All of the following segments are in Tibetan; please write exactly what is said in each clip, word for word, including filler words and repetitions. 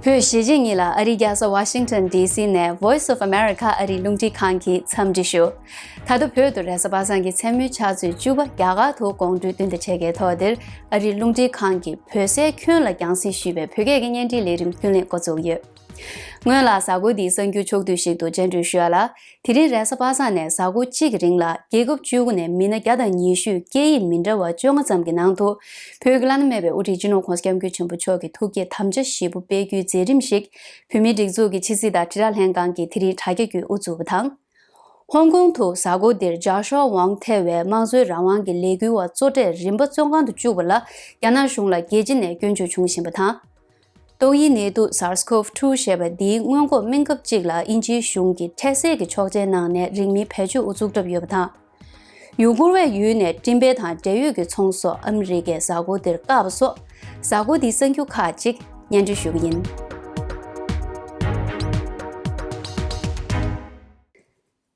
བོད་གཞིས་བྱེས་གཉིས་ལ་ཨ་རིའི་རྒྱལ་ས་ཝ་ཤིང་ཊོན་ཌི་སི་ནས་Voice of America ཨ་རིའི་རླུང་འཕྲིན་ཁང་གིས་འཚམས་འདྲི་ཞུ། ད་ལྟ་བོད་དུ་རེས་གཟའ་པ་སངས་ཀྱི་མཚན་མོའི་ཆུ་ཚོད་བཅུ་པ་རྒྱ་གར་དུ་དགོང་དྲོའི་བདུན་དང་ཕྱེད་ཀའི་ཐོག་འདིར་ཨ་རིའི་རླུང་འཕྲིན་ཁང་གིས་བོད་སའི་ཁྱོན་ལ་རྒྱང་སྲིང་ཞུས་པའི་བོད་སྐད་ཀྱི་བརྙན་འཕྲིན་ལས་རིམ་རྒྱུན་ལས་འགོ་འཛུགས་ཡོད། སྔོན་ལ་གཟའ་འཁོར་འདིའི་གསར་འགྱུར་ཕྱོགས་བསྡུས་ཤིག་ཏུ་སྤྱན་འདྲེན་ཞུ་ཡ་ལ། དེ་རིང་རེས་གཟའ་པ་སངས་ནས་གཟའ་འཁོར་གཅིག་གི་རིང་ལ་རྒྱལ་ཁབ་བཅུ་དགུ་ནས་མི་སྣ་བརྒྱ་དང་ཉི་ཤུས་སྐད་ཡིག་མི་འདྲ་བ་བཅོ་ལྔ་ཙམ་གྱི་ནང་དུ། བོད་ཀྱི་བླ་ན་མེད་པའི་དབུ་ཁྲིད་སྤྱི་ནོར་༧གོང་ས་༧སྐྱབས་མགོན་ཆེན་པོ་མཆོག་གི་ཐུགས་བསྐྱེད་དམ་བཅའ་བཞི་པོ་སྤེལ་རྒྱུའི་མཛད་རིམ་ཞིག་བོད་མིའི་སྒྲིག་འཛུགས་ཀྱི་ཕྱི་སྲིད་དང་དྲིལ་བསྒྲགས་ལྷན་ཁང་གིས་དེ་རིང་དྲ་རྒྱ་བརྒྱུད་དབུ་བཙུགས་པ་དང་། ཧོང་ཀོང་དུ་གཟའ་འཁོར་འདིར་ཇཱ་ཤུ་ཝ་ཝང་ཐེ་བའི་དམངས་གཙོའི་རང་དབང་གི་ལས་འགུལ་བ་གཙོ་གྲས་རིམ་པ་བཙོན་ཁང་དུ་བཅུག་པ་ལ་རྒྱ་ནག་གཞུང་ལ་རྒྱལ་སྤྱི་ནས་སྐྱོན་བརྗོད་བྱུང་བཞིན་པ་དང་། ཏོག་དབྱིབས་ནད་དུག་SARS-CoV two ཞེས་པ་འདིའི་སྔོན་འགོག་སྨན་ཁབ་ཅིག་ལ་དབྱིན་ཇིའི་གཞུང་གིས་འཕྲལ་སེལ་གྱི་ཆོག་མཆན་གནང་ནས་རིང་མིན་བེད་སྤྱོད་དབུ་བཙུགས་གྲབས་ཡོད་པ་དང་། ཡུ་གུར་བའི་ཡུལ་ནས་སྤྲིན་འཕེན་དང་འབྲེལ་ཡོད་ཀྱི་ཚོང་སོགས་ཨ་མི་རི་ཀས་གཟའ་འཁོར་འདིར་བཀག་པ་སོགས་གཟའ་འཁོར་འདིའི་གསར་འགྱུར་ཁག་ཅིག་སྙན་སྒྲོན་ཞུ་གི་ཡིན།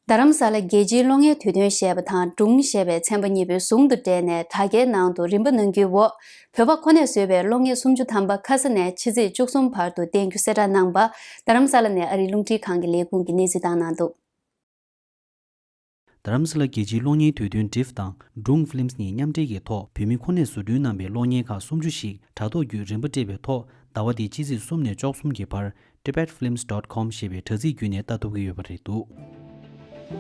རྡ་རམ་ས་ལ་རྒྱལ་སྤྱིའི་གློག་བརྙན་དུས་སྟོན་ཞེས་པ་དང་སྒྲུང་ཞེས་པའི་ཚན་པ་གཉིས་པོའི་ཟུང་དུ་འབྲེལ་ནས་དྲ་རྒྱའི་ནང་དུ་རིམ་པ་གནང་རྒྱུའི་འོག་བོད་པ་ཁོ་ནས་བཟོས་པའི་གློག་བརྙན་སུམ་ཅུ་ཐམ་པ་ཁ་ས་ནས་ཕྱི་ཚེས་བཅུ་གསུམ་བར་དུ་བསྟན་རྒྱུ་གསལ་བསྒྲགས་གནང་པ་རྡ་རམ་ས་ལ་ནས་ཨ་རིའི་རླུང་འཕྲིན་ཁང་གི་ལས་ཁུངས་ཀྱིས་གནས་ཚུལ་བཏང་གནང་འདུག་རྡ་རམ་ས་ལ་རྒྱལ་སྤྱིའི་གློག་བརྙན་དུས་སྟོན་DIFF དང་སྒྲུང་Flims གཉིས་མཉམ་འབྲེལ་གྱི་ཐོག་བོད་མི་ཁོ་ནས་བཟོ་སྐྲུན་གནང་པའི་གློག་བརྙན་ཁག་སུམ་ཅུ་ཞིག་དྲ་ཐོག་བརྒྱུད་རིམ་པ་སྤྲད་པའི་ཐོག་ཟླ་བ་འདིའི་ཕྱི་ཚེས་གསུམ་ནས་བཅུ་གསུམ་གྱི་བར་tibetfilms dot com ཞེས་པའི་དྲ་ཚིགས་བརྒྱུད་ནས་ལྟ་ཐུབ་ཀྱི་ཡོད་པ་རེད་འདུག་རྡ་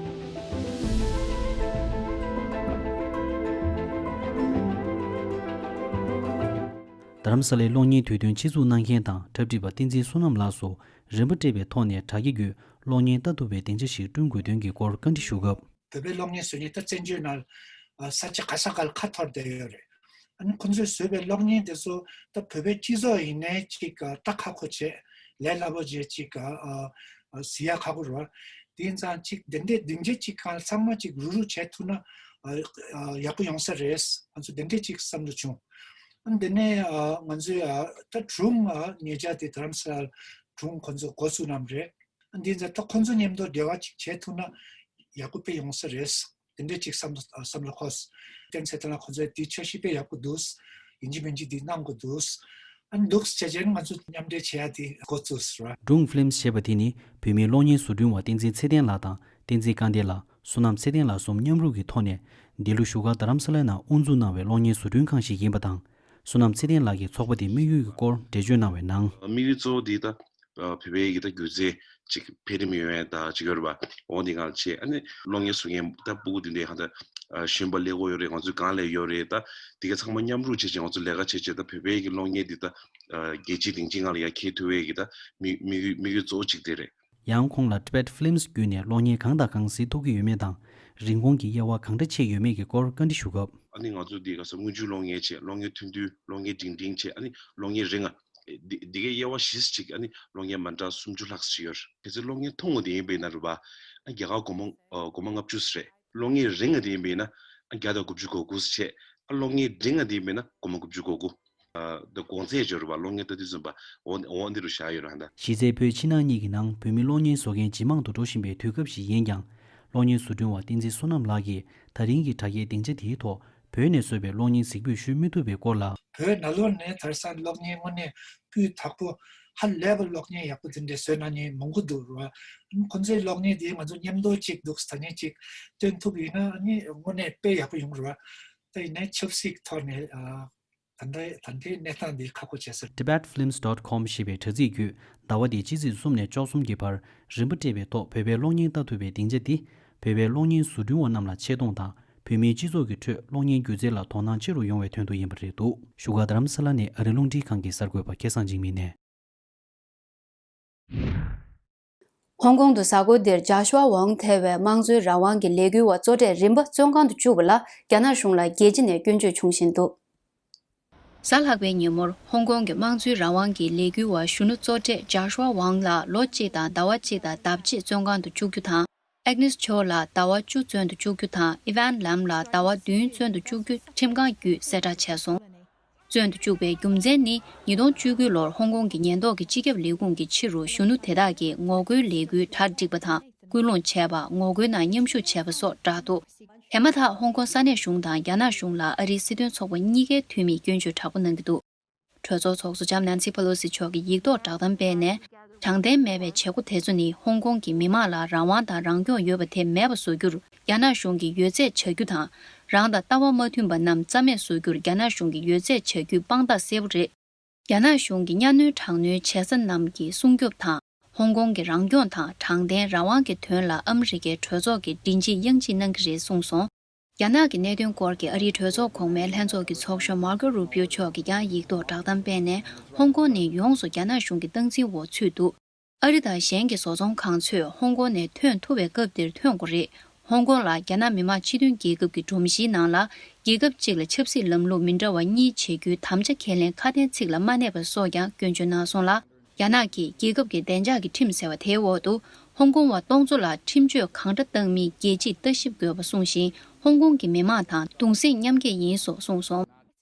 རམ་ས་ལའི་གློག་བརྙན་དུས་སྟོན་ཆེད་འཛུགས་གནང་མཁན་དང་འཁྲབ་ཁྲིད་པ་བསྟན་འཛིན་བསོད་ནམས་ལགས་སུ་རིམ་པ་སྤྲད་པའི་ཐོག་ནས་དྲ་རྒྱ་བརྒྱུད་གློག་བརྙན་ལྟ་ཐུབ་པའི་སྡིངས་ཆ་ཞིག་བསྐྲུན་དགོས་དོན་གྱི་སྐོར་བཀའ་འདྲི་ཞུ་སྐབས། བོད་པའི་གློག་བརྙན་བཟོ་མཁན་ད་བཙན་བྱོལ་ནང་ཨ་ས་ཆ་ག་ས་ག་ལ་ཁ་འཐོར་བསྡད་ཡོད་རེད། ཨ་ནི་ཁོང་ཚོས་བཟོས་པའི་གློག་བརྙན་དེ་ཚོ་ད་བོད་པའི་སྤྱི་ཚོགས་ཡིན་ནའི་ཅིག་ཨ་ལྟ་ཁག་པོ་བྱས། ལས་སླ་པོ་བྱས་ཅིག་ཨ་ཨ་ཨ་གཟིགས་ཡ་ཁག་པོ་རེད་བ། དེ་ཡིན་ཙང་ཅིག་དེ་འདྲའི་སྡིངས་ཆ་ཅིག་སྒང་ཚང་མ་ཅིག་རུག་རུག་བྱས་ཐུབ་ན་ཨ་ཨ་ཡག་པོ་ཡོང་ས་རེད། ང་ཚོ་དེ་འདྲའི་ཅིག་བསམ་བློ་བྱུང་། ཨ་ནི་དེ་ནས་ཨ་ང་ཚོའི་ཨ་ད་སྒྲུང་ཨ་ཉེ་ཆར་དེ་རྡ་རམ་ས་ལ་སྒྲུང་ཁོང་ཚོ་འགོ་བཙུགས་གནང་བ་རེད། འདི་ཚོ་ད་ཁོང་ཚོ་མཉམ་དུ་འབྲེལ་བ་ཅིག་བྱེད་ཐུབ་ན་ཡག་པོ་དཔེ་ཡོང་ས་རེད། དེ་འདྲའི་ཅིག་བསམ་བློ་བསམ་བློ་འཁོར། བསྟན་འཛིན་ཚེ་བརྟན་ལགས་ཁོང་ཚོས་འདི་འཆར་གཞི་དཔེ་ཡག་པོ་འདུག་ཡིན་གཅིག་མིན་གཅིག་འདི་གནང་དགོས་འདུག་ཨ་ནི་འདུག་བྱས་རྗེས་ང་ཚོ་མཉམ་འབྲེལ་བྱེད་ཡ་འདི་འགོ་བཙུགས་ཟེར་བ། སྒྲུང་Flims ཞེས་པ་དེ་ནི་བོད་མིའི་གློག་བརྙན་བཟོ་སྐྲུན་བ་བསྟན་འཛིན་ཚེ་བརྟན་ལགས་དང་བསྟན་འཛིན་དཀར་ལྡན་ལགས། བསོད་ནམས་ཚེ་བརྟན་ལགས་གསུམ་མཉམ་རུབ་ཀྱི་ཐོག་ནས་འདི་ལོ་བཞུགས་སྒར་རྡ་རམ་ས་ལའི་ནང་དབུ་འཛུགས་གནང་བའི་གློག་བརྙན་བཟོ་སྐྲུན་ཁང་ཞིག་ཡིན་པ་དང་། བསོད་ནམས་ཚེ་བརྟན་ལགས་ཀྱིས་ཚོགས་པ་དེའི་དམིགས་ཡུལ་གྱི་སྐོར་འགྲེལ་བརྗོད་གནང་བའི་ནང་། དམིགས་ཡུལ་གཙོ་བོ་འདི་ད་བོད་པའི་གི་ད་སྒྱུ་རྩལ་ཅིག་འཕེལ་རིམ་ཡོང་ཡ་ད་ཅིག་ཡོད་རེད་པ། འོ་འདི་གང་བྱས་ཨ་ནི་གློག་བརྙན་བཟོ་མཁན་ད་སྤུ་གུ་འདི་འདྲའི་ཧ་ད་གཞོན་པ་ཀླད་ཀོར་ཡོད་རེད། ང་ཚོའི་སྒང་ལ་ཡོད་རེད། ད་འདི་ག་ཚང་མ་མཉམ་རུབ་བྱས་བྱས་ང་ཚོ་ལས་ཀ་བྱས་བྱས་ད་བོད་པའི་གི་གློག་བརྙན་འདི་ད་རྒྱལ་སྤྱིའི་སྡིངས་ཆའི་ངང་ལ་ཡར་འཁྱེར་ཐུབ་པའི་གི་ད་དམིགས་དམིགས་ཡུལ་དམིགས་ཡུལ་གཙོ་བོ་གཅིག་དེ་རེད། ཡང་ཁོང་ལ་Tibet Flims བརྒྱུད་ནས་གློག་བརྙན་གང་དང་གང་གཟིགས་ཐུབ་ཀྱི་ཡོད་མེད་དང་། རིན་གོང་གི་དབྱེ་བ་གང་འདྲ་ཕྱེ་ཡོད་མེད་ཀྱི་སྐོར་བཀའ་འདྲི་ཞུ་སྐབས། ཨ་ནི་ང་ཚོ་འདི་ག་ས་དངུལ་ཆུའི་གློག་བརྙན་བྱས། གློག་བརྙན་ཐུང་ཐུང་། གློག་བརྙན་འབྲིང་འབྲིང་བྱས། ཨ་ནི་གློག་བརྙན་རིང་ང་། འདི་འདི་གའི་དབྱེ་བ་བཞི་ཅིག་ཨ་ནི་གློག་བརྙན་མ་འདྲ་སུམ་ཅུ་ལྷག་ཅིག་ཡོད་རེད། གལ་སྲིད་གློག་བརྙན་ཐུང་ངུ་དེ་ཡིན་པ་ཡིན་ན་རེད་པ། ཨ་རྒྱ་གར་སྒོར་མོ་ཨ་སྒོར་མོ་ལྔ་བཅུ་རེད། གློག་བརྙན་རིང་ང་དེ་ཡིན་པ་ཡིན་ན་ཨ་བརྒྱ་དང་དགུ་བཅུ་གོ་དགུ་བྱས། ཨ་གློག་བརྙན་འབྲིང་ང་དེ་ཡིན་པ་ཡིན་ན་སྒོར་མོ་དགུ་བཅུ་གོ་དགུ། ཨ་ད་གོང་ཚད་སྦྱོར་བ་གློག་བརྙན་ལྟ་དུས་ཙམ་པ་འོ་འོ་འདི་རུ་བཞག་ཡོད་རེད་ད། གཞི་རྩའི་བོད་ཕྱི་ནང་གཉིས་ཀྱི་ནང་བོད་མི་གློག་བརྙན་བཟོ་མཁན་ཇེ་མང་དུ་འགྲོ་བཞིན་པའི་དུས་སྐབས་ཤིག་ཡིན་ཀྱང་། གློག་བརྙན་བཟོ་སྐྲུན་བ་བསྟན་འཛིན་བསོད་ནམས་ལགས་ཀྱིས་ད་རིང་གི་དྲ་རྒྱའི་སྡིངས་ཆ་དེའི་ཐོག་བོད་ནས་བཟོས་པའི་གློག་བརྙན་གཟིགས་འབུལ་ཞུ་མི་ཐུབ་པའི་སྐོར་ལ། བོད་ནང་ལོགས་ནས་དེང་སང་གློག་བརྙན་དངོས་གནས་སྤུས་དག་པོ་ཧ་ལས་པ་གློག་བརྙན་ཡག་པོ་དེ་འདྲས་བཟོས་གནང་མཁན་མང་པོ་འདུག་ར། ཁོང་ཚོའི་གློག་བརྙན་དེ་ང་ཚོ་མཉམ་དུ་གཅིག་འདུག་ཐ་སྙད་གཅིག་སྟོན་ཐུབ་ཡིན་ན་ཨ་ནི་དངོས་གནས་དཔེ་ཡག་པོ་ཡོང་ར། ད་ཡིན་ནའི་ཆབ་སྲིད་ཐོག་ནས་ཨ། ད་ལྟའི་ད་ལྟའི་གནས་སྟངས་འདི་ཁག་པོ་བྱས་ཟེར། Tibet Flims dot com ཞེས་པའི་དྲ་ཚིགས་བརྒྱུད་ཟླ་བ་འདིའི་ཕྱི་ཚེས་གསུམ་ནས་བཅུ་གསུམ་གྱི་བར་རིན་པ་སྤྲད་པའི་ཐོག་བོད་པའི་གློག་བརྙན་ལྟ་ཐུབ་པའི་སྡིངས་ཆ་འདི་བོད་པའི་གློག་བརྙན་བཟོ་སྐྲུན་བ་རྣམས་ལ་ཆེ་མཐོང་དང་བོད་མིའི་སྤྱི་ཚོགས་ཀྱི་ཁྲོད་གློག་བརྙན་སྒྱུ་རྩལ་ལ་དོ་སྣང་ཆེ་རུ་ཡོང་བའི་དོན་དུ་ཡིན་པ་རེད་འདུག་བཞུགས་སྒར་རྡ་རམ་ས་ལ་ནས་ཨ་རི་རླུང་འཕྲིན་ཁང་གི་གསར་འགོད་པ་སྐལ་བཟང་འཇིགས་མེད་ནས། ཧོང་ཀོང་དུ་གཟའ་འཁོར་འདིར་ཇཱ་ཤུ་ཝ་ཝང་ཐེ་བའི་དམངས་གཙོའི་རང་དབང་གི་ལས་འགུལ་བ་གཙོ་གྲས་རིམ་པ་བཙོན་ཁང་དུ་བཅུག་པ་ལ་རྒྱ་ནག་གཞུང་ལ་རྒྱལ་སྤྱི་ནས་སྐྱོན་བརྗོད་བྱུང་བཞིན་འདུག་གཟའ་ལྷག་པའི་ཉིན་མོར་ཧོང་ཀོང་གི་དམངས་གཙོའི་རང་དབང་གི་ལས་འགུལ་བ་གཞོན་ནུ་གཙོ་གྲས་ཇཱ་ཤུ་ཝ་ཝང་ལ་ལོ་གཅིག་དང་ཟླ་བ་གཅིག་དང་ལྡབ་གཅིག་བཙོན་ཁང་དུ་བཅུག་རྒྱུ་དང་། ཨེག་ནེས་ཆོ་ལ་ཟླ་བ་བཅུ་བཙོན་དུ་བཅུག་རྒྱུ་དང་། ཨི་ཝན་ལམ་ལ་ཟླ་བ་བདུན་བཙོན་དུ་བཅུག་རྒྱུ་ཁྲིམས་ཁང་བརྒྱུད་གསལ་བསྒྲགས་བྱས་སོང་། བཙོན་དུ་བཅུག་པའི་རྒྱུ་མཚན་ནི། ཉིས་སྟོང་བཅུ་དགུ་ལོར་ཧོང་ཀོང་གི་ཉེན་རྟོག་གི་སྤྱི་ཁྱབ་ལས་ཁུངས་ཀྱི་ཕྱི་རུ་གཞོན་ནུ་དེ་དག་གིས་ངོ་རྒོལ་ལས་འགུལ་གྲ་སྒྲིག་པ་དང་སྐུལ་སློང་བྱས་པ། ངོ་རྒོལ་ནང་མཉམ་ཞུགས་བྱས་པ་སོགས་བསྒྲགས་འདུག་དེ་མ་ཐག་ཧོང་ཀོང་ས་གནས་གཞུང་དང་རྒྱ་ནག་གཞུང་ལ་ཨ་རིའི་སྲིད་དོན་ཚོགས་པ་གཉིས་ཀའི་འཐུས་མིས་སྐྱོན་བརྗོད་དྲག་པོ་གནང་གི་འདུག་གྲོས་ཚོགས་ཚོགས་གཙོ་ལྕམ་ནན་སི་པ་ལོ་སི་མཆོག་གིས་ཡིག་ཐོག་བསྒྲགས་གཏམ་སྤེལ་ནས། དྲང་བདེན་མེད་པའི་བྱེད་སྒོ་དེ་ཚོ་ནི་ཧོང་ཀོང་གི་མི་མང་ལ་རང་དབང་དང་རང་སྐྱོང་ཡོད་པ་དེ་མེད་པ་བཟོ་རྒྱུར་རྒྱ་ནག་གཞུང་གིས་ཡོད་ཚད་བྱ་རྒྱུ་དང་། རང་དང་ལྟ་བ་མ་མཐུན་པ་རྣམས་རྩ་མེད་བཟོ་རྒྱུར་རྒྱ་ནག་གཞུང་གིས་ཡོད་ཚད་བྱ་རྒྱུའི་དཔང་རྟགས་གསལ་པོ་རེད། རྒྱ་ནག་གཞུང་གིས་གཉའ་གནོན་དྲག་གནོན་བྱེད་ས་རྣམས་ཀྱི་སྲུང་སྐྱོབ་དང་། ཧོང་ཀོང་གི་རང་སྐྱོང་དང་དྲང་བདེན་རང་དབང་གི་དོན་ལ་ཨ་མི་རི་ཀའི་གྲོས་ཚོགས་ཀྱི་མགྲིན་གཅིག་དབྱངས་གཅིག་གནང་གི་རེད་གསུངས་སོང་། རྒྱ་ནག་གི་གནད་དོན་སྐོར་གྱི་ཨ་རིའི་གྲོས་ཚོགས་གོང་མའི་ལྷན་ཚོགས་ཀྱི་ཚོགས་གཞོན་མར་ཀོ་རུ་པིའོ་མཆོག་གིས་ཀྱང་ཡིག་ཐོག་བསྒྲགས་གཏམ་སྤེལ་ནས། ཧོང་ཀོང་ནི་ཡོངས་སུ་རྒྱ་ནག་གཞུང་གི་སྟངས་འཛིན་འོག་ཚུད་འདུག་ཨ་རི་དང་གཞན་གྱི་བཟོ་ཚོང་ཁང་ཚོས་ཧོང་ཀོང་ནས་ཐོན་ཐུབ་པའི་སྐབས་འདིར་ཐོན་དགོས་རེད། ཧོང་ཀོང་ལ་རྒྱ་ནག་མི་དམངས་སྤྱི་མཐུན་རྒྱལ་ཁབ་ཀྱི་སྒྲོམ་གཞིའི་ནང་ལ། རྒྱལ་ཁབ་གཅིག་ལ་ཆབ་སྲིད་ལམ་ལུགས་མི་འདྲ་བ་གཉིས་བྱེད་རྒྱུའི་དམ་བཅའ་ཁས་ལེན་ཁ་དན་ཚིག་ལ་མ་གནས་པ་སོགས་ཀྱང་སྐྱོན་བརྗོད་གནང་སོང་ལ། རྒྱ་ནག་གིས་རྒྱལ་ཁབ་ཀྱི་བདེ་འཇགས་ཀྱི་ཁྲིམས་ཟེར་བ་དེའི་འོག་ཏུ། ཧོང་ཀོང་བ་སྟོང་ཚོ་ལ་ཁྲིམས་གཅོད་གང་འདྲ་བཏང་མིན་རྒྱལ་སྤྱིས་ལྟ་ཞིབ་དགོས་པ་གསུངས་ཤིང་། ཧོང་ཀོང་གི་མི་མང་དང་གདུང་སེམས་མཉམ་སྐྱེད་ཡིན་སོགས་གསུངས་སོང་།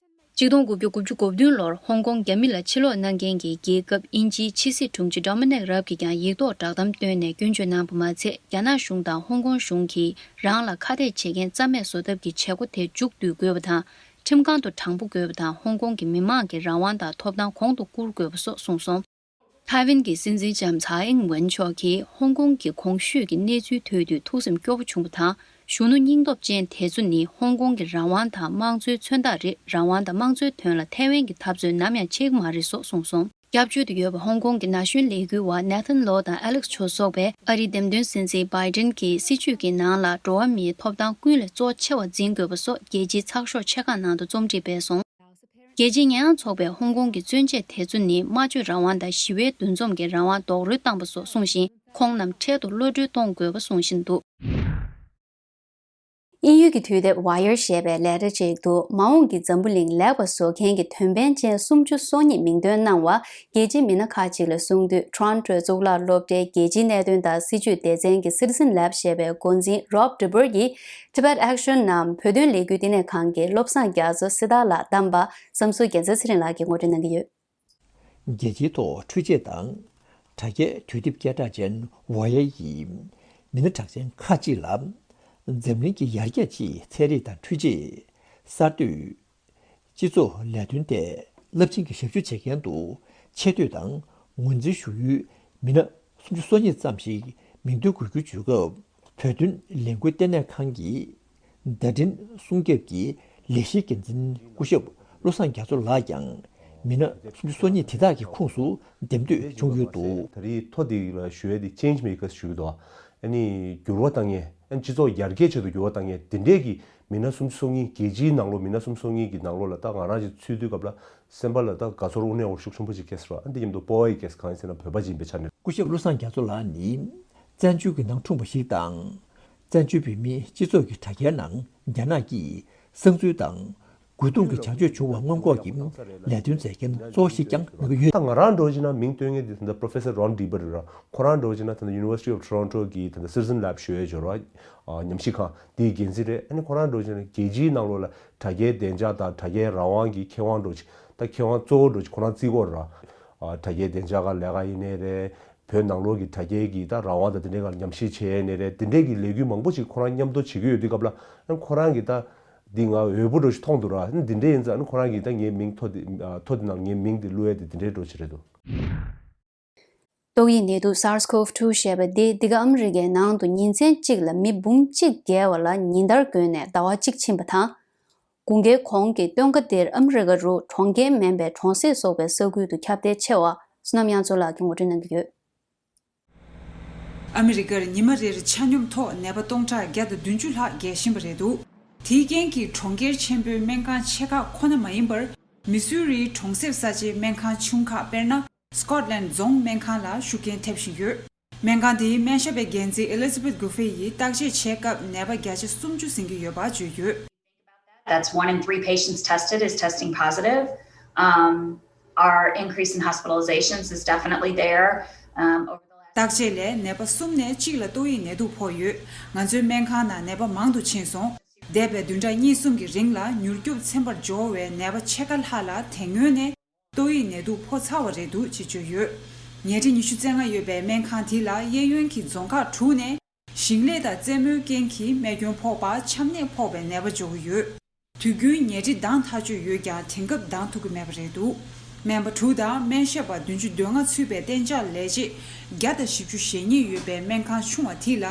ཆིག་སྟོང་དགུ་བརྒྱ་དགུ་བཅུ་གོ་བདུན་ལོར་ཧོང་ཀོང་རྒྱ་མི་ལ་ཕྱིར་སློག་གནང་མཁན་གྱི་རྒྱལ་ཁབ་དབྱིན་ཇིའི་ཕྱི་སྲིད་དྲུང་ཆེ་ཌོ་མི་ནིག་རབ་ཀྱིས་ཀྱང་ཡིག་ཐོག་བསྒྲགས་གཏམ་བཏོན་ནས་སྐྱོན་བརྗོད་གནང་བ་མ་ཚད། རྒྱ་ནག་གཞུང་དང་ཧོང་ཀོང་གཞུང་གིས་རང་ལ་ཁ་གཏད་བྱེད་མཁན་རྩ་མེད་བཟོ་ཐབས་ཀྱི་བྱེད་སྒོ་དེ་མཇུག་བསྡུ་དགོས་པ་དང་། ཁྲིམས་ཁང་དུ་དྲང་པོ་དགོས་པ་དང་། ཧོང་ཀོང་གི་མི་མང་གི་རང་དབང་དང་ཐོབ་ཐང་གོང་དུ་བཀུར་དགོས་པ་སོགས་གསུངས་སོང་། ཐའེ་ཝན་གྱི་སྲིད་འཛིན་ལྕམ་ཚའེ་ཨིང་ཝེན་མཆོག་གིས་ཧོང་ཀོང་གི་གོང་ཞུས་ཀྱི་གནས་ཚུལ་ཐོས་དུས་ཐུགས་སེམས་སྐྱོ་པོ་བྱུང་བ་དང་། གཞོན་ནུ་སྙིང་སྟོབས་ཅན་དེ་ཚོ་ནི་ཧོང་ཀོང་གི་རང་དབང་དང་དམངས་གཙོའི་མཚོན་རྟགས་རེད། རང་དབང་དང་དམངས་གཙོའི་དོན་ལ་ཐའེ་ཝན་གྱི་འཐབ་རྩོད་ནམ་ཡང་ཆད་ཀྱི་མ་རེད་སོགས་གསུངས་སོང་། སྐྱབས་བཅོལ་དུ་ཡོད་པའི་ཧོང་ཀོང་གི་ན་གཞོན་ལས་འགུལ་བ་ནེ་ཐན་ལོ་དང་ཨ་ལེགས་ཆོ་སོགས་པས་ཨ་རིའི་འདེམས་ཐོན་སྲིད་འཛིན་བྷའི་ཌེན་གྱི་སྲིད་བྱུས་ཀྱི་ནང་ལ་འགྲོ་བ་མིའི་ཐོབ་ཐང་ཀུན་ལས་གཙོ་ཆེ་བ་འཛིན་དགོས་པ་སོགས་རྒྱལ་སྤྱིའི་ཚགས་ཤོག་ཆེ་ཁག་ནང་དུ་རྩོམ་སྒྲིག་སྤེལ་སོང་། རྒྱལ་སྤྱིའི་ཉེས་ཡངས་ཚོགས་པས་ཧོང་ཀོང་གི་བཙོན་བྱེད་དེ་ཚོ་ནི་སྨྲ་བརྗོད་རང་དབང་དང་ཞི་བའི་འདུ་འཛོམས་ཀྱི་རང་དབང་རྡོག་རོལ་བཏང་པ་སོགས་གསུངས་ཤིང་། ཁོང་རྣམས་འཕྲལ་དུ་གློད་གྲོལ་གཏོང་དགོས་པ་གསུང་བཞིན་འདུག་དབྱིན་ཡུལ་གྱི་དུས་དེབ་Wired ཞེས་པའི་ལས་གྲྭ་ཅིག་ཏུ། མ་འོངས་ཀྱི་འཛམ་བུ་གླིང་ལེགས་པར་བཟོ་མཁན་གྱི་དོན་ཕན་ཅན་སུམ་ཅུ་སོ་གཉིས་མིང་འདོན་གནང་བ་རྒྱལ་སྤྱིའི་མི་སྣ་ཁག་ཅིག་ལ་གསུངས་དུས། Toronto གཙུག་ལག་སློབ་གྲྭའི་རྒྱལ་སྤྱིའི་གནད་དོན་དང་སྲིད་བྱུས་སྡེ་ཚན་གྱི་Citizen Lab ཞེས་པའི་འགོ་འཛིན་Rob de Boer ཡིས། Tibet Action ནམ་བོད་དོན་ལས་འགུལ་བསྟི་གནས་ཁང་གི་བློ་བཟང་རྒྱ་མཚོ་གསེར་རྟ་ལགས་བདམས་པ་བསམ་ཚུལ་རྒྱལ་མཚན་ཚེ་རིང་ལགས་ཀྱིས་ངོ་སྤྲོད་གནང་གི་ཡོད། རྒྱལ་སྤྱིའི་ཐོག་འཕྲུལ་ཆས་དང་། དྲ་རྒྱའི་དུས་དེབ་སྐད་གྲགས་ཅན་Wired ཡིས་མི་སྣ་གྲགས་ཅན་ཁག་ཅིག་ལ། འཛམ་གླིང་གི་ཡར་རྒྱས་ཀྱི་ཚན་རིག་དང་འཕྲུལ་ཆས། གསར་གཏོད། སྤྱི་ཚོགས་ལས་དོན་ཐད་རླབས་ཆེན་གྱི་ཞབས་ཞུ་བྱེད་མཁན་དུ་ཆེ་བསྟོད་དང་ངོས་འཛིན་ཞུ་ཡུལ་མི་སྣ་སུམ་ཅུ་སོ་གཉིས་ཙམ་ཞིག་མིང་འདོན་དགོས་རྒྱུ་བརྗོད་སྐབས། བོད་དོན་ལས་འགུལ་ལྟེ་གནས་ཁང་གི་བརྡ་འཕྲིན་སྲུང་སྐྱོབ་ཀྱི་ལས་གཞིའི་འགན་འཛིན་སྐུ་ཞབས་བློ་བཟང་རྒྱ་མཚོ་ལགས་ཀྱང་མི་སྣ་སུམ་ཅུ་སོ་གཉིས་དེ་དག་གི་ཁོངས་སུ་འདེམས་ཐོན་བྱུང་ཡོད་འདུག་ད་རེས་ཐོ་འདི་ལ་ཞུ་ཡས་དེ་Change Makers ཞུ་གི་འདུག་ཨ་ནི་འགྱུར་བ་གཏོང་མཁན། ཨ་ནི་སྤྱི་ཚོགས་ཡར་རྒྱས་ཆེད་དུ་འགྱུར་བ་གཏོང་མཁན་དེ་འདྲས་ཀྱི་མི་སྣ་སུམ་ཅུ་སོ་གཉིས། རྒྱལ་སྤྱིའི་ནང་ལོགས་མི་སྣ་སུམ་ཅུ་སོ་གཉིས་ཀྱི་ནང་ལོགས་ལ་ད་ང་རང་ཅིག་ཚུད་དུས་སྐབས་ལ་སེམས་པ་ལ་ད་དགའ་ཚོར་དངོས་གནས་འོ་ཤུགས་ཆེན་པོ་ཅིག་སྐྱེས་སོང་། ཨ་ནི་དེ་མཉམ་དུ་སྤོབས་པ་ཡང་སྐྱེས། གང་ཡིན་ཟེར་ན་བོད་པ་ཅིག་ཡིན་པའི་ཆ་ནས། སྐུ་ཞབས་བློ་བཟང་རྒྱ་མཚོ་ལགས་ནི་བཙན་བྱོལ་གྱི་ནང་འཁྲུངས་པ་ཞིག་དང་། བཙན་བྱོལ་བོད་མིའི་སྤྱི་ཚོགས་ཀྱི་དྲ་རྒྱའི་ནང་རྒྱ་ནག་གིས་གསང་འཛུལ་དང་རྒོལ་རྡུང་གི་བྱ་སྤྱོད་བྱུང་བ་སྔོན་འགོག་གི་ལས་དོན་མཛད་མཁན་གཙོ་བོ་ཞིག་ཀྱང་གནང་གི་ཡོད། ད་ང་རང་འདྲ་བོ་བྱས་ན་མིང་བཏོན་མཁན་དེ་ད་ལྟ་Professor Ron de Boer རེད། ཁོ་རང་འདྲ་བོ་བྱས་ན་ད་ལྟ་University of Toronto གི་ད་ལྟ་Citizen Lab ཞུ་ཡས་སྦྱོར་བ་ཉམས་ཞིབ་ཁང་དེའི་འགན་འཛིན་རེད། ཨ་ནི་ཁོ་རང་འདྲ་བོ་བྱས་ན་རྒྱལ་སྤྱིའི་ནང་ལོགས་ལ་དྲ་རྒྱའི་བདེ་འཇགས་དང་དྲ་རྒྱའི་རང་དབང་གི་མཁས་དབང་འདྲ་བོ་ཅིག་ད་མཁས་དབང་གཙོ་བོ་འདྲ་བོ་ཅིག་ཁོ་རང་བརྩི་གི་ཡོད་རེད། དྲ་རྒྱའི་བདེ་འཇགས་སྒང་ལས་ཀ་ཡིན་ནའི་རེད། བོད་ནང་ལོགས་ཀྱི་དྲ་རྒྱའི་གི་ད་རང་དབང་དང་དེ་འདྲའི་སྒང་ལ་ཉམས་ཞིབ་བྱས་ནའི་རེད། དེ་འདྲའི་གི་ལས་འགུལ་མང་པོ་ཞིག་ཁོ་རང་མཉམ་དུ་བྱེད་ཀྱི་ཡོད་དུས་སྐབས་ལ། ཨ་ཁོ་རང་གི་ད་འདི་ང་འོས་པོ་འདྲ་ཞིག་མཐོང་འདུག་ར། འདི་འདྲའི་ཡིན་ཙང་ཨ་ཁོ་རང་གི་ད་ངའི་མིང་ཐོ་འདི་ཐོ་འདི་ནང་ངའི་མིང་འདི་བླུག་ཡས་དེ་འདི་འདྲའི་འགྲོ་ཆེ་རེད་འདུག་ཏོག་དབྱིབས་ནད་དུག་SARS-CoV two ཞེས་པ་འདི་འདི་ག་ཨ་མི་རི་ཀའི་ནང་དུ་ཉིན་མཚན་གཅིག་ལ་མི་འབུམ་གཅིག་བརྒལ་བ་ལ་ཉིན་ལྟར་བགོས་ནས་ཟླ་བ་གཅིག་ཕྱིན་པ་དང་། དགུན་ཁའི་གོང་གི་སྟོན་ཁ་འདིར་ཨ་མི་རི་ཀ་རུ་གྲོང་ཁྱེར་མིན་པའི་གྲོང་གསེབ་སོགས་པའི་ས་ཁུལ་དུ་ཁྱབ་གདལ་ཆེ་བ། བསོད་ནམས་དབྱངས་མཚོ་ལགས་ཀྱིས་ངོ་སྤྲོད་གནང་གི་ཡོད། ཨ་མི་རི་ཀར་ཉི་མ་རེར་ཆ་སྙོམས་ཐོག་ནད་པ་སྟོང་ཕྲག་བརྒྱ་དང་བདུན་ཅུ་ལྷག་རྒྱས་བཞིན་པ་རེད་འདུག་དེའི་རྐྱེན་གྱིས་གྲོང་ཁྱེར་ཆེན་པོའི་སྨན་ཁང་ཆེ་ཁག་ཁོ་ན་མ་ཡིན་པར། མི་སུ་རིའི་གྲོང་གསེབ་ས་ཆའི་སྨན་ཁང་ཆུང་ཁག་དཔེར་ན། Scotland རྫོང་སྨན་ཁང་ལ་ཤུགས་རྐྱེན་ཐེབས་བཞིན་ཡོད། སྨན་ཁང་དེའི་སྨན་ཞབས་པའི་འགན་འཛིན་Elizabeth Guffey ཡིས་བརྟག་དཔྱད་བྱེད་སྐབས་ནད་པ་བརྒྱ་ཆ་སུམ་ཅུ་ཟིན་གྱི་ཡོད་པ་བརྗོད་ཡོད། That's one in three patients tested is testing positive. Um, our increase in hospitalizations is definitely there. Um, over the last བརྟག་དཔྱད་ལས་ནད་པ་གསུམ་ནས་གཅིག་ལ་ཏོག་དབྱིབས་ནད་དུག་ཕོག་ཡོད། ང་ཚོའི་སྨན་ཁང་ནང་ནད་པ་མང་དུ་ཕྱིན་སོང་། འདས་པའི་བདུན་ཕྲག་གཉིས་གསུམ་གྱི་རིང་ལ་མྱུར་སྐྱོབ་ཚན་པར་འབྱོར་བའི་ནད་པ་ཕྱེད་ཀ་ལྷག་ལ་དེ་སྔོན་ནས་ཏོག་དབྱིབས་ནད་དུག་ཕོག་ཚར་བ་རེད་འདུག་ཅེས་བརྗོད་ཡོད། ཉལ་ཁྲི་ཉི་ཤུ་རྩ་ལྔ་ཡོད་པའི་སྨན་ཁང་དེ་ལ་གཡས་གཡོན་གྱི་རྫོང་ཁག་དྲུག་ནས་ཞིང་ལས་དང་རྩེད་མོའི་རྐྱེན་གྱིས་རྨས་སྐྱོན་ཕོག་པ་ཆམ་ནད་ཕོག་པའི་ནད་པ་འབྱོར་གྱི་ཡོད། དུས་རྒྱུན་ཉལ་ཁྲི་འདང་ཐག་ཆོད་ཡོད་ཀྱང་དེང་སྐབས་འདང་ཐུབ་ཀྱི་མེད་པ་རེད་འདུག་སྨན་པ་དྲུག་དང་སྨན་ཞབས་པ་བདུན་ཅུ་དོན་ལྔ་ཚུད་པའི་གཏན་འཇགས་ལས་བྱེད་བརྒྱ་དང་བཞི་བཅུ་ཞེ་གཉིས་ཡོད་པའི་སྨན་ཁང་ཆུང་བ་དེ་ལ་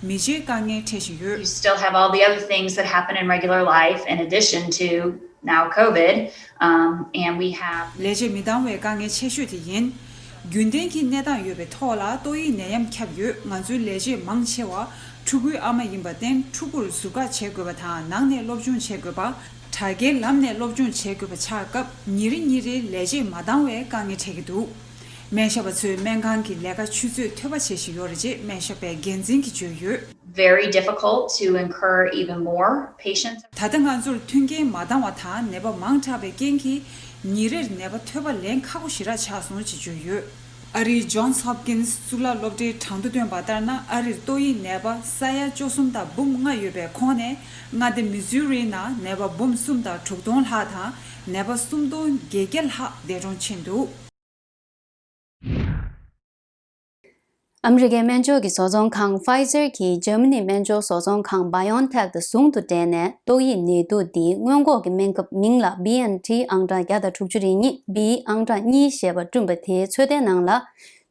མི་བརྗེའི་དཀའ་ངལ་འཕྲད་བཞིན་ཡོད། You still have all the other things that happen in regular life in addition to now COVID, um, and we have ལས་བྱེད་མི་འདང་བའི་དཀའ་ངལ་ཆེ་ཤོས་དེ་ཡིན། རྒྱུན་ལྡན་གྱི་གནས་སྟངས་ཡོད་པའི་ཐོག་ལ་ཏོག་དབྱིབས་ནད་ཡམས་ཁྱབ་ཡོད། ང་ཚོའི་ལས་བྱེད་མང་ཆེ་བ་ཕྲུ་གུའི་ཨ་མ་ཡིན་པར་བརྟེན་ཕྲུ་གུར་ཟུར་བཀག་བྱེད་དགོས་པ་དང་ནང་ནས་སློབ་སྦྱོང་བྱེད་དགོས་པ། དྲ་རྒྱའི་ལམ་ནས་སློབ་སྦྱོང་བྱེད་དགོས་པ་ཆགས་སྐབས་ཉིན་རེ་ཉིན་རེའི་ལས་བྱེད་མ་འདང་བའི་དཀའ་ངལ་འཕྲད་ཀྱི་འདུག་སྨན་ཞབས་པ་ཚོས་སྨན་ཁང་གི་ལས་ཀ་ཆུ་ཚོད་མཐོ་པ་བྱེད་བཞིན་ཡོད་རེད་ཅེས་སྨན་ཞབས་པའི་འགན་འཛིན་གྱིས་བརྗོད་ཡོད། Very difficult to incur even more patients. ད་ལྟ་ང་ཚོར་མཐུན་རྐྱེན་མ་འདང་བ་དང་ནད་པ་མང་དྲགས་པའི་རྐྱེན་གྱིས་ཉིན་རེར་ནད་པ་ཐོལ་པ་ལེན་ཁག་པོ་ཞེ་དྲག་ཆགས་སོང་ཅེས་བརྗོད་ཡོད། ཨ་རིའི་Johns Hopkins གཙུག་ལག་སློབ་གྲྭའི་གྲངས་ཐོ་བཏོན་པ་ལྟར་ན། ཨ་རིར་ཏོག་དབྱིབས་ནད་པ་ས་ཡ་བཅུ་གསུམ་དང་འབུམ་ལྔ་ཡོད་པའི་ཁོངས་ནས། མངའ་སྡེ་མི་ཟུ་རིའི་ནང་ནད་པ་འབུམ་གསུམ་དང་དྲུག་སྟོང་ལྷག་དང་ནད་པ་སུམ་སྟོང་བརྒྱད་བརྒྱ་ལྷག་འདས་གྲོངས་ཕྱིན་འདུག་ཨ་མི་རི་ཀའི་སྨན་བཅོས་ཀྱི་བཟོ་ཚོང་ཁང་Pfizer གྱིས་འཇར་མ་ནིའི་སྨན་བཅོས་བཟོ་ཚོང་ཁང་BioNTech དང་ཟུང་དུ་འབྲེལ་ནས་ཏོག་དབྱིབས་ནད་དུག་འདིའི་སྔོན་འགོག་གི་སྨན་ཁབ་མིང་ལ་B N T ཨང་གྲངས་བརྒྱ་དང་དྲུག་ཅུ་རེ་གཉིས་B ཨང་གྲངས་གཉིས་ཞེས་པ་བསྐྲུན་པ་དེའི་ཚོད་ལྟའི་ནང་ལ།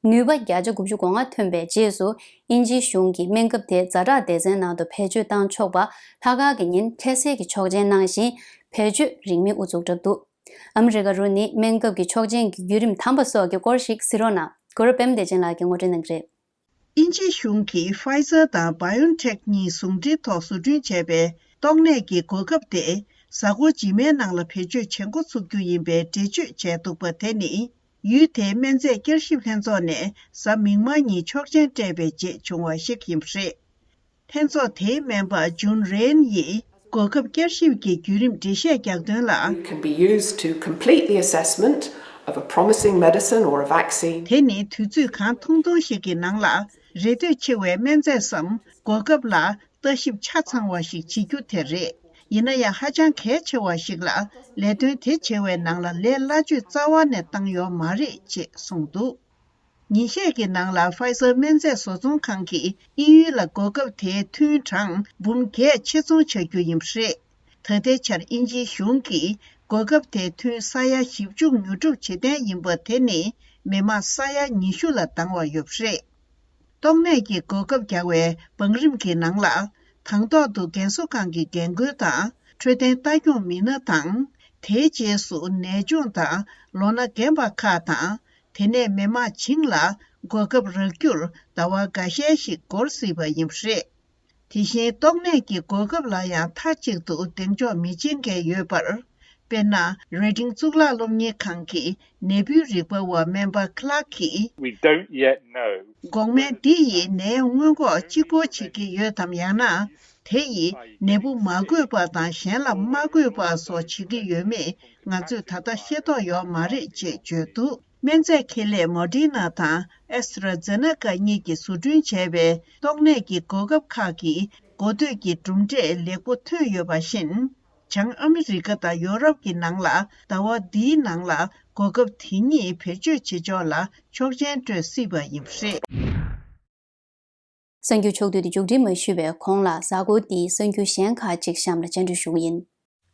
ནུས་པ་བརྒྱ་ཆ་དགུ་བཅུ་གོ་ལྔ་ཐོན་པའི་རྗེས་སུ། དབྱིན་ཇིའི་གཞུང་གིས་སྨན་ཁབ་དེ་ཛ་དྲག་སྡེ་ཚན་ནང་དུ་བེད་སྤྱོད་བཏང་ཆོག་པ་ལྷག་དཀར་གྱི་ཉིན་འཕྲལ་སེལ་གྱི་ཆོག་མཆན་གནང་ཞིང་། བེད་སྤྱོད་རིན་མེད་དབུ་འཛུགས་བརྒྱབ་འདུག་ཨ་མི་རི་ཀ་རུ་ནི་སྨན་ཁབ་ཀྱི་ཆོག་མཆན་གྱི་བརྒྱུད་རིམ་དམ་པ་སོགས་ཀྱི་སྐོར་ཞིག་གཟིགས་རོགས་གནང་། གུ་རུ་པདྨ་བདེ་ཆེན་ལགས་ཀྱིས་ངོ་སྤྲོད་གནང་གི་རེད། དབྱིན་ཇིའི་གཞུང་གིས་Pfizer དང་BioNTech གཉིས་ཟུང་འབྲེལ་ཐོག་བཟོ་སྐྲུན་བྱས་པའི་ཏོག་ནད་ཀྱི་འགོག་ཁབ་དེ་གཟའ་འཁོར་རྗེས་མའི་ནང་ལ་བེད་སྤྱོད་བྱེད་འགོ་ཚུགས་རྒྱུ་ཡིན་པའི་འགྲེལ་བརྗོད་བྱས་འདུག་པ་དེ་ནི། ཡུལ་དེའི་སྨན་རྫས་བསྐྱར་ཞིབ་ལྷན་ཚོགས་ནས་གཟའ་མིག་དམར་ཉིན་ཆོག་མཆན་སྤྲད་པའི་རྗེས་བྱུང་བ་ཞིག་ཡིན་པ་རེད། ལྷན་ཚོགས་དེའི་སྨན་པ་ཇུན་རེན་ཡིས་འགོག་ཁབ་བསྐྱར་ཞིབ་ཀྱི་བརྒྱུད་རིམ་འགྲེལ་བཤད་རྒྱག་དོན་ལ། Can be used to complete the assessment of a promising medicine or a vaccine. དེ་ནི་དུས་ཚོད་གང་ཐུང་ཐུང་ཞིག་གི་ནང་ལ་རེ་ལྟོས་ཆེ་བའི་སྨན་རྫས་སམ་འགོག་ཁབ་ལ་ལྟ་ཞིབ་ཆ་ཚང་བ་ཞིག་བྱེད་རྒྱུ་དེ་རེད། ཡིན་ན་ཡང་ཧ་ཅང་གལ་ཆེ་བ་ཞིག་ལ་ལས་དོན་དེ་བྱེད་པའི་ནང་ལ་ལས་སླ་བཅོས་རྩ་བ་ནས་བཏང་ཡོད་མ་རེད་ཅེས་གསུངས་འདུག་ཉིན་ཤས་ཀྱི་ནང་ལ་Pfizer སྨན་རྫས་བཟོ་ཚོང་ཁང་གིས་དབྱིན་ཡུལ་ལ་འགོག་ཁབ་དེའི་ཐུན་གྲངས་འབུམ་བརྒྱད་ཕྱིར་ཚོང་བྱ་རྒྱུ་ཡིན་པ་རེད། ད་ལྟའི་ཆར་དབྱིན་ཇིའི་གཞུང་གིས་འགོག་ཁབ་དེའི་ཐུན་ས་ཡ་བཞི་བཅུ་ཉོ་སྒྲུབ་བྱེད་གཏན་ཡིན་པ་དེ་ནི་མི་མང་ས་ཡ་ཉི་ཤུ་ལ་བདང་བ་ཡོད་པ་རེད། ཏོག་ནད་ཀྱི་འགོག་ཁབ་རྒྱག་པའི་བང་རིམ་གྱི་ནང་ལ། དང་ཐོག་ཏུ་རྒན་གསོ་ཁང་གི་རྒན་རྒོན་དང་འཕྲོད་བསྟེན་ལྟ་སྐྱོང་མི་སྣ་དང་། དེའི་རྗེས་སུ་ནད་གཅོང་དང་ལོ་ན་རྒན་པ་ཁག་དང་། དེ་ནས་མི་མང་བྱིངས་ལ་འགོག་ཁབ་རག་རྒྱུར་ཟླ་བ་འགའ་ཤས་ཤིག་འགོར་སྲིད་པ་ཡིན་པ་རེད། དེ་བཞིན་ཏོག་ནད་ཀྱི་འགོག་ཁབ་ལ་ཡང་མཐའ་གཅིག་ཏུ་གདེང་འཇོག་མི་བྱེད་མཁན་ཡོད་པར། དཔེར་ན། རེ་ཏིང་གཙུག་ལག་སློབ་གཉེར་ཁང་གི་ནད་འབུའི་རིག་པ་བ་སྨན་པ་Clark གིས། We don't yet know. འགོག་སྨན་འདི་ཡིས་ནད་ཡམས་སྔོན་འགོག་གཅིག་པོ་བྱེད་ཀྱི་ཡོད་དམ། ཡང་ན། དེ་ཡིས་ནད་འབུ་མ་འགོས་པ་དང་གཞན་ལ་མ་འགོས་པ་སོགས་བྱེད་ཀྱི་ཡོད་མེད་ང་ཚོས་ད་ལྟ་ཤེས་རྟོགས་ཡོད་མ་རེད་ཅེས་བརྗོད་འདུག་སྨན་རྫས་ཁེ་ལས་Moderna དང་AstraZeneca གཉིས་ཀྱིས་བཟོ་སྐྲུན་བྱས་པའི་ཏོག་ནད་ཀྱི་འགོག་ཁབ་ཁག་གི་འགོ་སྟོད་ཀྱི་གྲུབ་འབྲས་ལེགས་པོ་ཐོན་ཡོད་པ་བཞིན། བྱང་ཨ་མི་རི་ཀ་དང་ཡོ་རོབ་ཀྱི་ནང་ལ་ཟླ་བ་འདིའི་ནང་ལ་འགོག་ཁབ་དེ་ཉིད་བེད་སྤྱོད་བྱེད་ཕྱོགས་ལ་ཆོག་མཆན་སྤྲོད་སྲིད་པ་ཡིན་པ་རེད། གསར་འགྱུར་ཕྱོགས་བསྡུས་དེ་མཇུག་སྒྲིལ་མ་ཞུས་པའི་གོང་ལ་གཟའ་འཁོར་འདིའི་གསར་འགྱུར་གཞན་ཁག་ཅིག་གཤམ་ལ་སྤྱན་འབུལ་ཞུ་གི་ཡིན།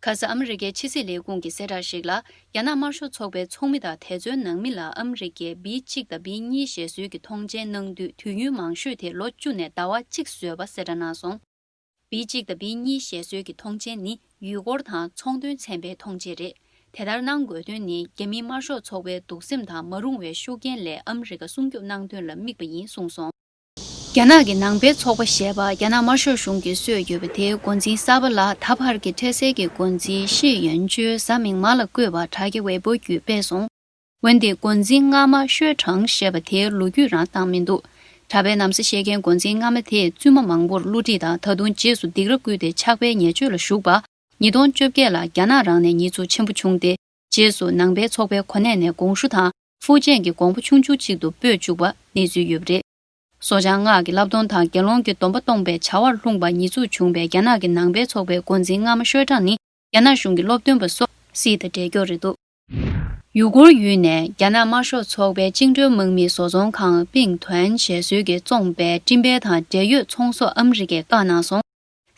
ཁ་ས་ཨ་མི་རི་ཀའི་ཕྱི་སྲིད་ལས་ཁུངས་ཀྱི་གསལ་བསྒྲགས་ཤིག་ལ། རྒྱ་ནག་དམར་ཤོག་ཚོགས་པའི་ཚོགས་མི་དང་དེ་ཚོའི་ནང་མི་ལ་ཨ་མི་རི་ཀས་བི་གཅིག་དང་བི་གཉིས་ཞེས་བཟོས་ཀྱི་མཐོང་མཆན་གནང་དུས། དུས་ཡུན་མང་ཤོས་དེ་ལོ་བཅུ་ནས་ཟླ་བ་གཅིག་བཟོས་པ་གསལ་བསྒྲགས་གནང་སོང་། བི་གཅིག་དང་བི་གཉིས་ཞེས་བཟོས་ཀྱི་མཐོང་མཆན་ནི་ཡུལ་སྐོར་དང་ཚོང་དོན་ཚན་པའི་མཐོང་མཆན་རེད། དེ་ལྟར་གནང་དགོས་དོན་ནི། རྒྱ་མིའི་དམར་ཤོག་ཚོགས་པའི་སྡུག་སེམས་དང་མ་རུངས་པའི་ཤུགས་རྐྱེན་ལས་ཨ་མི་རི་ཀ་སྲུང་སྐྱོབ་གནང་དོན་ལ་དམིགས་པ་ཡིན་གསུངས་སོང་། རྒྱ་ནག་གི་ནང་པའི་ཚོགས་པ་ཞེས་པ་རྒྱ་ནག་དམར་ཤོག་གཞུང་གིས་གསོས་ཡོད་པ་དེའི་འགོ་འཛིན་གསར་པ་ལ་ད་བར་གྱི་འཕྲལ་སེལ་གྱི་འགོ་འཛིན་ཤི་ཡོན་ཅུའེ་གཟའ་མིག་དམར་ལ་བསྐོས་པ་དྲ་རྒྱ་ཝེ་པོ་བརྒྱུད་སྤེལ་སོང་། འོན་ཏེ་འགོ་འཛིན་སྔ་མ་ཤོས་ཀྲང་ཞེས་པ་དེའི་ལོ་རྒྱུས་རང་བཏང་མི་འདུག་དྲ་པའི་ནམ་གསེས་བཤད་མཁན་འགོ་འཛིན་སྔ་མ་དེས་བཙུན་མ་མང་པོར་བསླུ་བྲིད་དང་། ད་དུང་རྗེས་སུ་སྡིགས་ར་བསྐུལ་ཏེ་ཕྱག་དཔེའི་ཉེས་སྤྱོད་ལ་ཞུགས་པ། ཉིས་སྟོང་བཅོ་བརྒྱད་ལ་རྒྱ་ནག་རང་ནས་ཉེས་འཛུགས་ཆེན་པོ་བྱུང་སྟེ། རྗེས་སུ་ནང་པའི་ཚོགས་པའི་གོ་གནས་ནས་དགོངས་ཞུ་དང་། ཧྥུའུ་ཅན་གྱི་དགོངས་པ་ཆུང་ཆུང་གཅིག་ཏུ་སྤོས་བཅུག་པ་གནས་ཚུལ་ཡོད་པ་རེད། སོ་བྱང་སྔགས་ཀྱི་བསླབ་སྡོམ་དང་དགེ་སློང་གི་སྡོམ་པ་གཏོང་པའི་བྱ་བར་ལྷུང་བ་ཉེས་འཛུགས་བྱུང་བའི་རྒྱ་ནག་གི་ནང་པའི་ཚོགས་པའི་འགོ་འཛིན་སྔ་མ་ཤོས་ཀྲང་ནི་རྒྱ་ནག་གཞུང་གི་སློབ་སྟོན་པ་སོགས་སྲིད་དང་འབྲེལ་འཁོར་རེད་འདུག་ཡུ་གུར་ཡུལ་ནས་རྒྱ་ནག་དམར་ཤོག་ཚོགས་པའི་བཅིངས་འགྲོལ་དམག་མིའི་བཟོ་ཚོང་ཁང་པིང་ཐོན་ཞེས་བཟོས་ཀྱིས་བཙོངས་པའི་སྤྲིན་པའི་དང་འབྲེལ་ཡོད་ཚོང་ཟོག་ཨ་མི་རི་ཀས་བཀག་གནང་སོང་།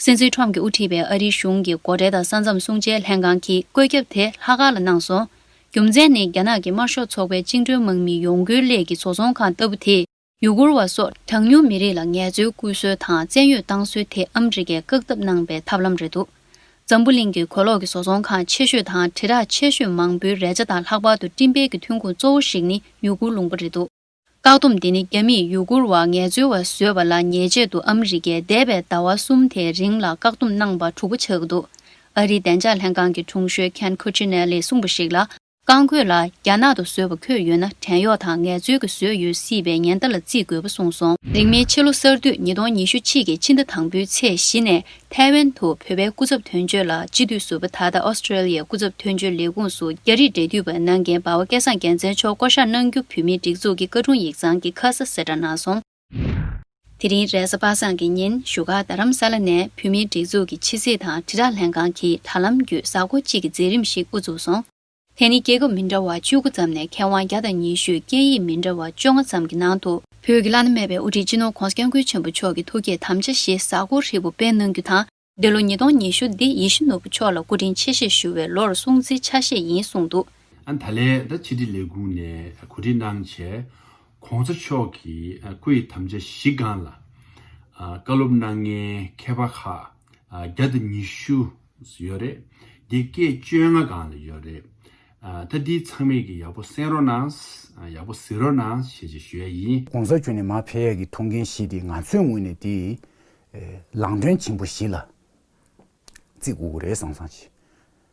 སྲིད་འཛིན་ཁྲོམ་གྱིས་དབུ་ཁྲིད་པའི་ཨ་རིའི་གཞུང་གི་སྒོ་ཁྲལ་དང་ས་མཚམས་སྲུང་བྱའི་ལྷན་ཁང་གིས་བཀོད་ཁྱབ་དེ་ལྷག་དཀར་ལ་གནང་སོང་། རྒྱུ་མཚན་ནི། རྒྱ་ནག་གི་དམར་ཤོག་ཚོགས་པའི་བཅིངས་འགྲོལ་དམག་མིའི་ཡོང་སྒོའི་སླད་ཀྱི་བཟོ་ཚོང་ཁང་ལྟ་བུ་དེས། ཡུ་གུར་བ་སོགས་གྲངས་ཉུང་མི་རིགས་ལ་ངལ་རྩོལ་བསྐུལ་སྲོལ་དང་བཙན་གཡོལ་བཏང་སྲོལ་དེ་ཨ་མི་རི་ཀས་བཀག་ཐབས་གནང་བའི་ཐབས་ལམ་རེད་འདུག་འཛམ་བུ་གླིང་གི་གོ་ལོག་གི་བཟོ་ཚོང་ཁང་ཆེ་ཤོས་དང་དྲིལ་བསྒྲགས་ཆེ་ཤོས་མང་པོའི་རས་ཆ་དང་ལྷག་པར་དུ་སྤྲིན་པའི་གི་ཐོན་ཁུངས་གཙོ་བོ་ཞིག་ནི་ཡུ་གུར་ལུང་པ་རེད་འདུག་བཀག་སྡོམ་འདི་ནི་རྒྱ་མིས་ཡུ་གུར་བ་ངལ་རྩོལ་བ་བཟོས་པ་ལ་ཉེས་ཆད་དུ་ཨ་མི་རི་ཀས་འདས་པའི་ཟླ་བ་གསུམ་དེའི་རིང་ལ་བཀག་སྡོམ་གནང་བ་དྲུག་པ་ཆགས་ཀྱི་འདུག་ཨ་རིའི་བདེ་འཇགས་ལྷན་ཁང་གི་དྲུང་གཞོན་ཁན་ཁུ་ཆི་ནེ་ལིས་གསུངས་པ་ཞིག་ལ། རྐང་རྒོད་ལ་རྒྱ་ནག་ཏུ་བཟོས་པ་འཁོད་ཡོད་ན་བྲན་གཡོག་དང་ངལ་རྩོལ་གྱི་བཟོས་ཡོད་སྲིད་པའི་ཉེན་བརྡ་ལ་བརྩི་དགོས་པ་གསུངས་སོང་། རིང་མིན་ཕྱི་ལོ་གསར་སྟོད་ཉིས་སྟོང་ཉི་ཤུ་གཅིག་གི་ཕྱི་ཟླ་དང་པོའི་ཚེས་བཞི་ནས་ཐའེ་ཝན་དུ་བོད་པའི་སྐུ་ཚབ་དོན་གཅོད་ལ་སྤྱི་འཐུས་ཟུར་པ་ད་ལྟ་ཨོ་སི་ཀྲེ་ལི་ཡའི་སྐུ་ཚབ་དོན་གཅོད་ལས་ཁུངས་སུ་རྒྱ་རིགས་འབྲེལ་མཐུད་པ་གནང་མཁན་འབའ་བ་སྐལ་བཟང་རྒྱལ་མཚན་མཆོག་བསྐོ་གཞག་གནང་རྒྱུ་བོད་མིའི་སྒྲིག་འཛུགས་ཀྱི་བཀའ་དྲུང་ཡིག་ཚང་གིས་ཁ་ས་གསལ་བསྒྲགས་གནང་སོང་། དེ་རིང་རེས་གཟའ་པ་སངས་ཀྱི་ཉིན་བཞུགས་སྒར་རྡ་རམ་ས་ལ་ནས་བོད་མིའི་སྒྲིག་འཛུགས་ཀྱི་ཕྱི་སྲིད་དང་དྲིལ་བསྒྲགས་ལྷན་ཁང་གིས་དྲ་ལམ་བརྒྱུད་གཟའ་འཁོར་གཅིག་གི་མཛད་རིམ་ཞིག་དབུ་བཙུགས་སོང་། དེ་ནི་རྒྱལ་ཁབ་མི་འདྲ་བ་བཅུ་དགུ་ཙམ་ནས་མཁས་དབང་བརྒྱ་དང་ཉི་ཤུས་སྐད་ཡིག་མི་འདྲ་བ་བཅོ་ལྔ་ཙམ་གྱི་ནང་དུ་བོད་ཀྱི་བླ་ན་མེད་པའི་དབུ་ཁྲིད་སྤྱི་ནོར་༧གོང་ས་༧སྐྱབས་མགོན་ཆེན་པོ་མཆོག་གི་ཐུགས་བསྐྱེད་དམ་བཅའ་བཞེས་གཟའ་འཁོར་ཧྲིལ་པོ་སྤེལ་གནང་རྒྱུ་དང་། འདི་ལོ་ཉིས་སྟོང་ཉི་ཤུ་འདི་ཡིད་བཞིན་ནོར་བུ་མཆོག་ལ་སྐུ་དྲིན་ཆེ་ཞེས་ཞུ་བའི་ལོར་སྲུང་བརྩིའི་ཆ་ཤས་ཡིན་གསུངས་འདུག་ཨ་ད་ལན་ད་ཕྱི་དྲིལ་ལས་ཁུངས་ནས་གོ་སྒྲིག་གནང་བྱས། ༸གོང་ས་མཆོག་གི་སྐུ་ཡི་དམ་བཅའ་བཞི་སྒང་ལ་བཀའ་སློབ་གནང་མཁན་མཁས་པ་ཁག་བརྒྱ་དང་ཉི་ཤུ་ཡོད་རེད། འདི་སྐད་བཅོ་ལྔ་སྒང་ལ་ཡོད་རེད། ད་འདི་ཚང་མས་ཀྱི་ཡག་པོ་གསན་རོགས་གནང་། ཡག་པོ་གཟིགས་རོགས་གནང་ཞེས་ཞུ་ཡ་ཡིན། ༸གོང་ས་མཆོག་ནས་མར་ཕེབས་ཡ་གི་ཐུགས་འགན་བཞི་དེ་ང་ཚོའི་ངོས་ནས་དེ་ལམ་སྟོན་ཆེན་པོ་བཞི་ལ་བརྩི་དགོས་ཀྱི་རེད་བསམ་བསམ་བྱས།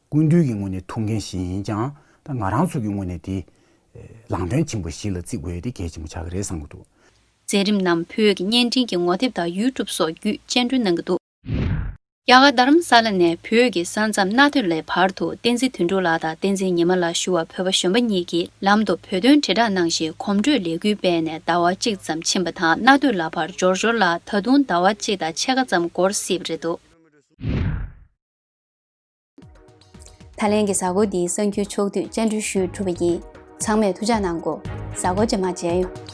སྐུ་མདུན་གྱི་ངོས་ནས་ཐུགས་འགན་བཞི་ཡིན་ཀྱང་ད་ང་རང་ཚོ་གི་ངོས་ནས་དེ་ལམ་སྟོན་ཆེན་པོ་བཞི་ལ་བརྩི་དགོས་ཡ་དེ་གལ་ཆེན་པོ་ཆགས་ཀྱི་རེད་བསམ་གྱི་འདུག་མཛད་རིམ་རྣམས་བོད་ཀྱི་བརྙན་འཕྲིན་གྱི་ངོ་དེབ་དང་ཡུ་ཊུབ་སོགས་བརྒྱུད་སྤྱན་འབུལ་གནང་གི་འདུག་རྒྱ་གར་རྡ་རམ་ས་ལ་ནས་བོད་ཀྱི་ས་མཚམས་སྣ་ཐོད་ལའི་བར་དུ་བསྟན་འཛིན་དོན་གྲུབ་ལགས་དང་བསྟན་འཛིན་ཉི་མ་ལགས་ཞུ་བ་བོད་པ་གཞོན་པ་གཉིས་ཀྱིས་ལམ་དུ་བོད་དོན་དྲིལ་བསྒྲགས་གནང་བཞིན་གོམ་བགྲོད་ལས་འགུལ་སྤེལ་ནས་ཟླ་བ་གཅིག་ཙམ་ཕྱིན་པ་དང་། སྣ་ཐོད་ལ་བར་འབྱོར་ཞོར་ལ་ད་དུང་ཟླ་བ་གཅིག་དང་ཕྱེད་ཀ་ཙམ་འགོར་སྲིད་པ་རེད་འདུག་ད་ལན་གྱི་གཟའ་འཁོར་འདིའི་གསར་འགྱུར་ཕྱོགས་བསྡུས་སྤྱན་འབུལ་ཞུས་གྲུབ་པ་ཡིན། ཚང་མས་ཐུགས་ཅག་གནང་གོ། གཟའ་འཁོར་རྗེས་མ་མཇལ་ཡོང་།